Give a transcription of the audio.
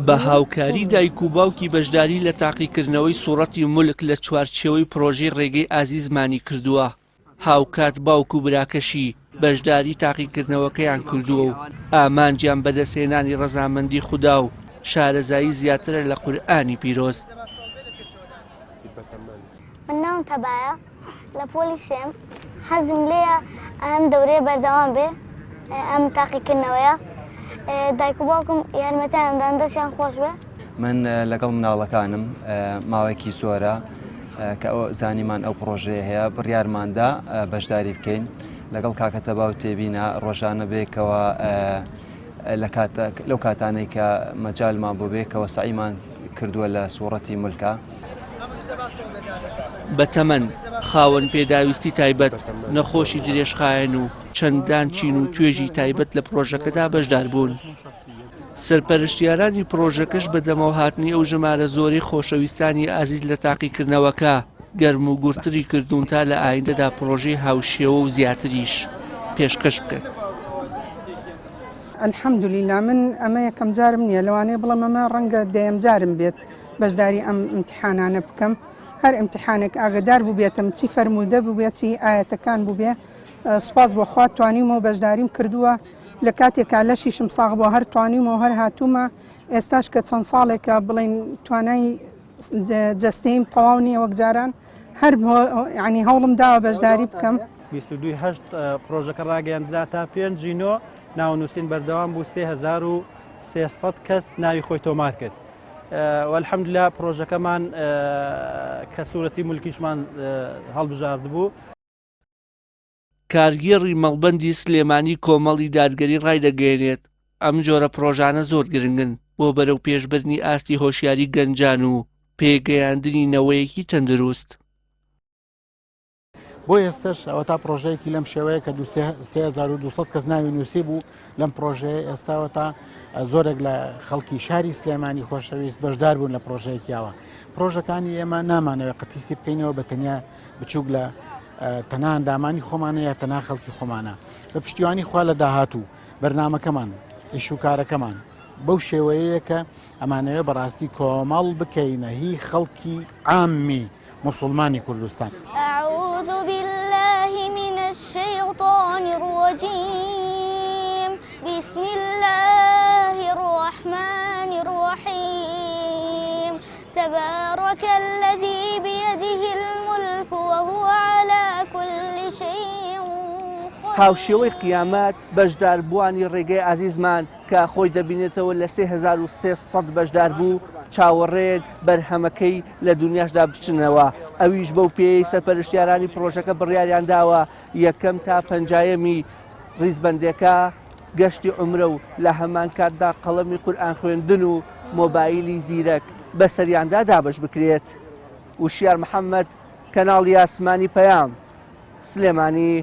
بە هاوکاری دایک و باوکی بەشداری لە تاقیکردنەوەی سوڕەتی مولک لە چوارچێوەی پڕۆژەی ڕێگەی ئازیزمانی کردووە، هاوکات باوک و براکەشی بەشداری تاقیکردنەوەکەیان کردووە و ئامانجیان بەدەستهێنانی ڕەزامەندی خودا و شارەزایی زیاترە لە قورئانی پیرۆز. من ناوم تەبایە لە پۆلی سێم حەزم لێیە ئەم دەورەیە بەردەوام بێ ئەم تاقیکردنەوەیە دایک و باوکم یارمەتیان دان دەستیان خۆش بێ. من لەگەڵ مناڵەکانم ماوەیەکی زۆرە کە ئەو زانیمان ئەو پڕۆژەیە هەیە بڕیارماندا بەشداری بکەین لەگەڵ کاکە تەبا و تێبینە ڕۆژانە بێکەوە لە کاتە لەو کاتانەی کە مەجالمان بۆ بێکەوە سەعیمان کردووە لە سوڕەتی ملکە. بەتەمەن، خاوەن پێداویستی تایبەت، نەخۆشی درێژخایەن و چەندان چین و توێژی تایبەت لە پڕۆژەکەدا بەشداربوون. سەرپەرشتیارانی پڕۆژەکەش بە دەمەوهاتنی ئەو ژمارە زۆرەی خۆشەویستانی ئازیز لە تاقیکردنەوەکە گەرم و گوڕتری کردوون تا لە ئایندەدا پڕۆژەی هاوشێوە و زیاتریش پێشکەش بکەن. الحمدللە من ئەمە یەکەم جارم نییە لەوانەیە بڵێم ئەمە ڕەنگە دەیەم جارم بێت بەشداری ئەم ئیمتیحانانە بکەم هەر ئیمتیحانێک ئاگەدار بووبێتم چی فەرموودە بووبێ چی ئایەتەکان بووبێ سوپاس بۆ خوا توانیومە و بەشداریم کردووە لە کاتێکا لەشیشم ساغ بووە هەر توانیومە و هەر هاتوومە ئێستاش کە چەند ساڵێکە بڵێن توانای جەستەیم تەواو نییە وەک جاران هەر ینی هەوڵم داوە بەشداری بکەم. 22 هەشت پرۆژەکە ڕاگەیاندرا تا پێنجی نۆ ناونووسین بەردەوام بوو 3300 کەس ناوی خۆی تۆمار کرد. والحمدلله پرۆژەکەمان کە سوورەتی ملکیشمان هەڵبژارد بوو. کارگێڕی مەڵبەندی سلێمانی کۆمەڵی دادگەری ڕایدەگەیەنێت، ئەم جۆرە پڕۆژانە زۆر گرنگن بۆ بەرەوپێشبردنی ئاستی هۆشیاری گەنجان و پێگەیاندنی نەوەیەکی تەندروست. بۆ ئێستش ئەوەتا پرۆژەیەکی لەم شێوەیە کە 3200 کەس ناوی نووسی بوو لەم پرۆژەیە ئێستاوە تا زۆرێک لە خەڵکی شاری سلێمانی خۆشەویست بەشدار بوون لە پرۆژەیەکیاوە پرۆژەکانی ئێمە نامانەوە قەتیسی بکەینەوە بە تەنیا بچووک لە تەنها ئەندامانی خۆمانە یا تەنها خەڵکی خۆمانە بە پشتیوانی خوا لە داهاتوو بەرنمەکەمان ئیش و کارەکەمان بەو شێوەیە کە ئەمانەوێ بەڕاستی کۆمەڵ بکەینە هی خەڵکی عامی مسلمانی کوردستان. أعوذ بالله من الشیطان الرجیم بسم الله الرحمن الرحیم تبارک الذی بیده الملک وهو علی کل شیء قدیر. هاوشێوەی قیامەت بەشداربووانی ڕێگەی ئازیزمان کە خۆی دەبینێتەوە لە 3300 بەشداربوو چاوەڕێن بەرهەمەکەی لە دنیاشدا بچنەوە ئەویش بەو پێی سەرپەرشتیارانی پرۆژەکە بڕیاریان داوە یەکەم تا پەنجایەمی ڕیزبەندێکە گەشتی عومرە و لە هەمان کاتدا قەڵەمی قورئان خوێندن و مۆبایلی زیرەک بەسەریاندا دابەش بکرێت. وشیار محەمەد، کەناڵی ئاسمانی پەیام، سلێمانی.